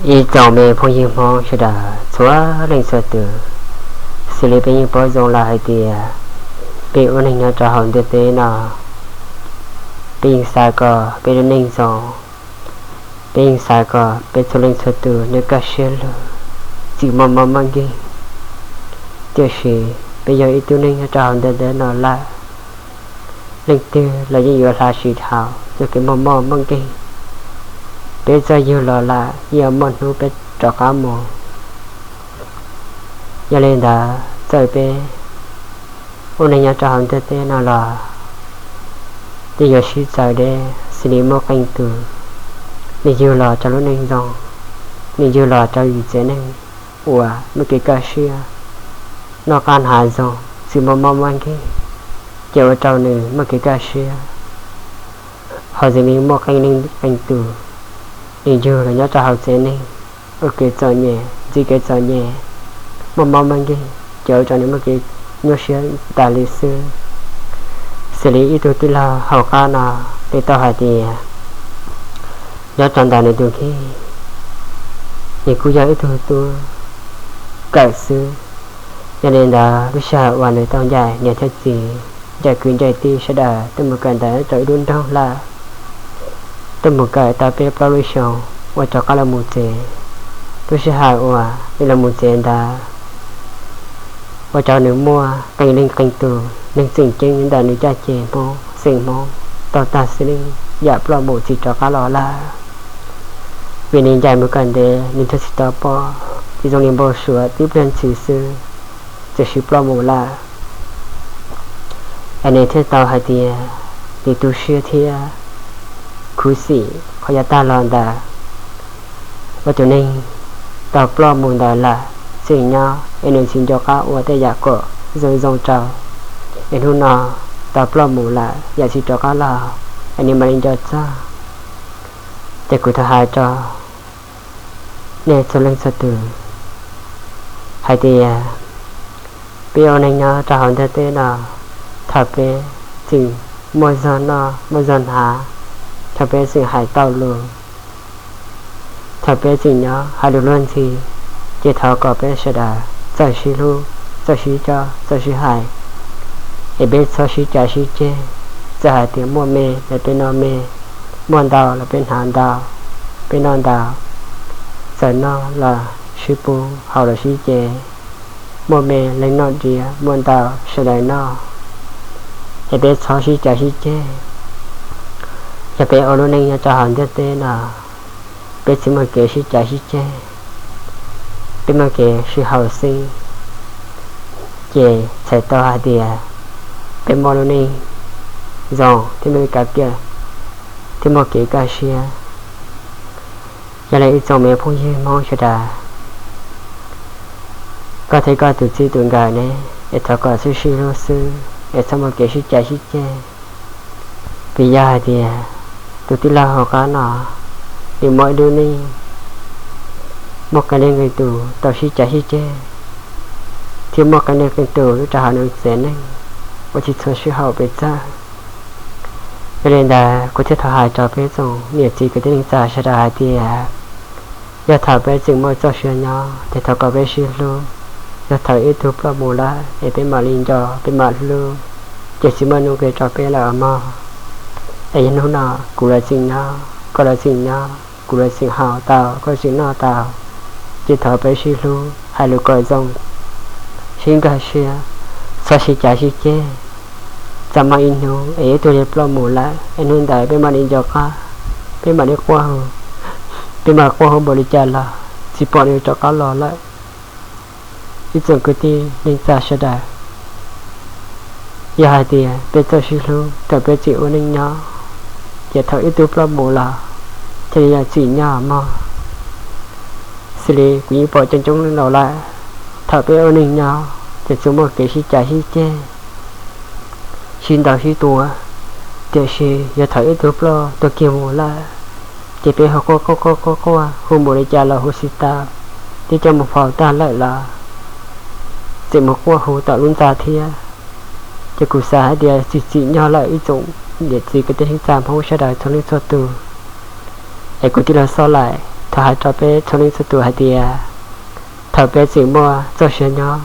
Ib tsoom me phooj ywg Hmoob sawv daws txhua leej txhua tus, xws li peb yeej paub zoo lawm hais tias peb ua neeg nyob rau hauv ntiaj teb no, peb yeej xav kom peb lub neej zoo, peb yeej xav kom peb txhua leej txhua tus nyob kaj siab lug, txim muaj mob muaj nkeeg. Tiam sis peb yog ib tug neeg nyob rau hauv ntiaj teb no lawm, leej twg los yeej yuav hla sim dhau txoj kev muaj mob muaj nkeeg. Peb txawj yug los lawm yeej yuav muaj hnub peb rov qab mus. Yog li ntawd txawm peb ua neeg nyob rau hauv ntiaj teb no los yeej yuav sib txawv deb, xws li muaj qee tus, nws yug los rau lub neej zoo, nws yug los rau yus tsev neeg uas muaj kev kaj siab, noj qab hnav zoo, txim muaj mob muaj nkeeg, ces ua rau nws muaj kev kaj siab. Ho xws li muaj qee leej qee tus, nws yug los nyob rau hauv tsev neeg ua kev txom nyem, ntxiv kev txom nyem, muaj mob muaj nkeeg, ces ua rau nws muaj kev nyuaj siab tas li xwb. Xws li ib tug tij laug hauv qab no, nws tau hais tias nyob rau ntawm nws tus kheej, nws kuj yog ib tug tub kawm xwb. Yog li ntawd lub sij hawm uas nws tau ncaim niam thiab txiv, ncaim kwv ncaim tij sawv daws tuaj mus kawm ntawv rau ib lub nroog lawm, tuaj mus kawm tau peb plaub lub xyoos uas rov qab los mus tsev. Lub sij hawm uas nws los mus tsev ntawd ua rau nws muaj qee leej qee tus neeg tseem ceeb ntawm nws caj ces Hmoob, xeem Hmoob tau tag sim neej yam ploj mus tsis rov qab los lawm. Vim nws ncaim mus kawm ntev nws thiaj tsis tau pom, ces zoo li npau suav tib pliag ntshis xwb, txawm siv ploj mus lawm. Es nws thiaj tau hais tias nws tu siab thiab khuv xim qhov yav tag los ntawd, ua tus neeg tau ploj mus ntawd lawm tseem nyob es nws tsis nco qab ua tej yam kom zoo zoo rau, es hnub no tau ploj mus lawm yam tsis rov qab los, es nws mam li nco txog. Ces kuv thov hais rau nej txhua leej txhua tus hais tias peb ua neeg nyob rau hauv ntiaj teb no, thaum peb tseem muaj zog noj muaj zog hnav, thaum peb tseem hais tau lus, thaum peb tseem nyob hais lus luag ntxhi, ces thov kom peb sawv daws txawj sib hlub, txawj sib coj, txawj sib hais, es peb txhob sib cav sib ceg. Txawm hais tias muaj me los peb noj me, muaj ntau los peb hnav ntau, peb noj ntau, txawm noj los sib pub, haus los sib ce, muaj me leej noj diav, muaj ntau sawv daws noj, es peb txhob sib cav sib ceg. Yog peb ua lub neej nyob rau hauv ntiaj teb no, peb tsis muaj kev sib cav sib ceg, peb muaj kev sib haum xeeb, ces txhais tau hais tias peb muaj lub neej zoo thiab muaj kev kaj siab, thiab muaj kev kaj siab. Yog li ib tsoom me phooj ywg Hmoob sawv daws, koj thiab koj tus txij tus nkawm ne, es thov kom sib sib hlub xwb, es txhob muaj kev sib cav sib ceg. Vim yog hais tias tus tij laug hauv qab no, nws muaj ib lub neej muaj qee leej qee tus tau sib cav sib ceg, thiab muaj qee leej qee tus nyob rau hauv nws tsev neeg uas tsis tshua sib haum pes tsawg. Yog li ntawd kuv thiaj thov hais rau peb tsoom niam txiv kwv tij neej tsa sawv daws hais tias, yog thaum peb tseem muaj txoj sia nyob ces thov kom peb sib hlub. Yog thaum ib tug ploj mus lawm es peb mam li nco, peb mam hlub, ces tsis muaj nuj nqis rau peb lawm os mog. Es yog hnub no kuv los tseem nyob, koj los tseem nyob, kuv los tseem haus tau, koj tseem noj tau, ces thov peb sib hlub, hais lus kom zoo, sib nkag siab, txhob sib cav sib ceg. Tsam muaj ib hnub es ib tug li ploj mus lawm es hnub ntawd peb mam li nco qab, peb mam li quaj hu, peb mam quaj hu npaum li cas los tsis pom nws rov qab los lawm. Ib tsoom kwv tij neej tsa sawv daws, yog hais tias peb txawj sib hlub thaum peb tseem ua neej nyob, ces thaum ib tug ploj mus los thiaj li yog tsim nyog mog. Xws li kuv yeej pom coob coob leej laus lawm, thaum peb ua neej nyob ces tsuas muaj kev sib cav sib ceg, sib ntaus sib tua, tiam sis yog thaum ib tug ploj tuag kiag mus lawm, ces peb ho quaj quaj quaj quaj quaj hu npaum li cas los hu tsis tau, twb coj mus faus tag lawm los tseem mus quaj hu tom lub ntxa thiab. Ces kuv xav hais tias tsis tsim nyog lawm ib tsoom niam txiv kwv tij neej tsa Hmoob sawv daws txhua leej txhua tus. Es kuv tij laug Xoj Laim Thov hais rau peb txhua leej txhua tus hais tias thaum peb tseem muaj txoj sia nyob,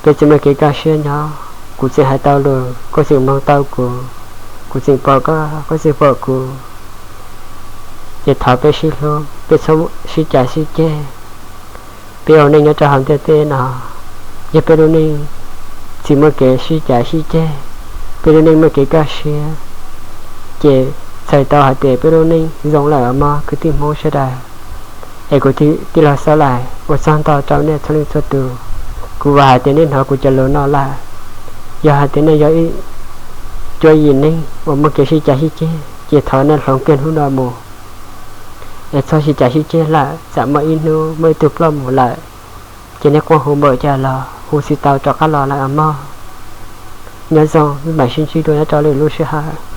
peb tseem muaj kev kaj siab nyob, kuv tseem hais tau lus, koj tseem mloog tau kuv, kuv tseem pom koj, koj tseem pom kuv, ces thov peb sib hlub, peb txhob sib cav sib ceg. Peb ua neej nyob rau hauv ntiaj teb no, yog peb lub neej tsis muaj kev sib cav sib ceg, peb lub neej muaj kev kaj siab, ces txhais tau hais tias peb lub neej zoo lawm os mog kwv tij Hmoob sawv daws. Es kuv tij laug Xab Lais ua tsaug ntau rau nej txhua leej txhua tus. Kuv vam hais tias nej hnov kuv cov lus no lawm, yog hais tias nej yog ib cuab yim neeg uas muaj kev sib cav sib ceg ces thov nej hloov kiag hnub no mus, es txhob sib cav sib ceg lawm, tsam muaj ib hnub muaj ib tug ploj mus lawm, ces nej quaj hu npaum cas los hu tsis tau rov qab los lawm os mog. Nyob zoo, mam sib ntsib dua nyob rau lwm lub sij hawm.